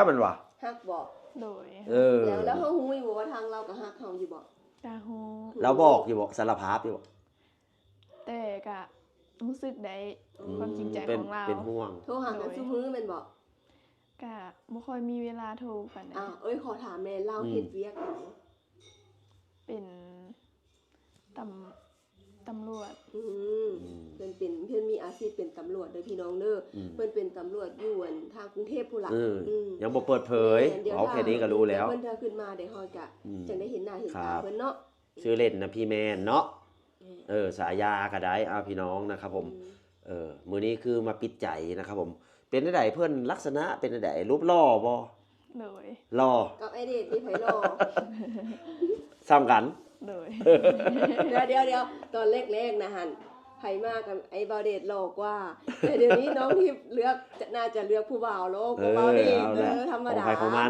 ກໍແມ່ນວ່າ ຮັກບໍ່? ໂດຍ ເອີ ແລ້ວ ແລ້ວເຮົາຮູ້ຢູ່ບໍ່ວ່າທາງລາວກໍຮັກເຮົາຢູ່ບໍ່? ກະຮູ້ ລາວບອກຢູ່ບໍ່ ສາລະພາບຢູ່ບໍ່? ແຕ່ກະຮູ້ສຶກໄດ້ ຄວາມຈິງໃຈຂອງລາວ ເປັນຫ່ວງ ໂທຫາກັນ ໂດຍ ຊຸມື້ແມ່ນບໍ່? ກະບໍ່ຄ່ອຍມີເວລາໂທປານໃດ. ອ້າວ ເອີຍ ຂໍຖາມແດ່ ລາວເຮັດວຽກຫຍັງ? ເປັນຕຳ ຕຳຫຼວດ. ອືມ ເພິ່ນເປັນ ເພິ່ນມີອາຊີບເປັນຕຳຫຼວດເດີພີ່ນ້ອງເດີ. ເພິ່ນເປັນຕຳຫຼວດຢູ່ອັນທາງກຸງເທບພຸ້ນລະ. ອືມ ຍັງບໍ່ເປີດເຜີຍ ເວົ້າແຄ່ນີ້ກໍຮູ້ແລ້ວ. ເພິ່ນເທື່ອຂຶ້ນມາເດ ເຮົາຈະຈັ່ງໄດ້ເຫັນໜ້າເຫັນຕາເພິ່ນເນາະ. ຊື່ເລ່ນນະ ພີ່ແມ່ນເນາະ. ເອີ ສາຍາກໍໄດ້ ອ້າວ ພີ່ນ້ອງນະຄັບຜົມ. ເອີ ມື້ນີ້ຄືມາປິດໃຈນະຄັບຜົມ. ເປັນຈັ່ງໃດເພິ່ນ ລັກສະນະເປັນຈັ່ງໃດ? ຮູບຫຼໍ່ບໍ່? ໂດຍ ຫຼໍ່. ກັບອ້າຍເດດນີ້ໃຜຫຼໍ່? ສ່ຳກັນ. ໂດຍ. ດຽວໆໆ ຕອນແລກໆນະຫັ້ນ ໃຜມາກັບອ້າຍບ່າວເດດຫຼໍ່ກວ່າ ແຕ່ດຽວນີ້ນ້ອງທິບເລືອກ ໜ້າຈະເລືອກຜູ້ບ່າວຫຼໍ່ກວ່າບ່າວເດດ. ເອີ ທຳມະດາ ຂອງໃຜຂອງມັນ.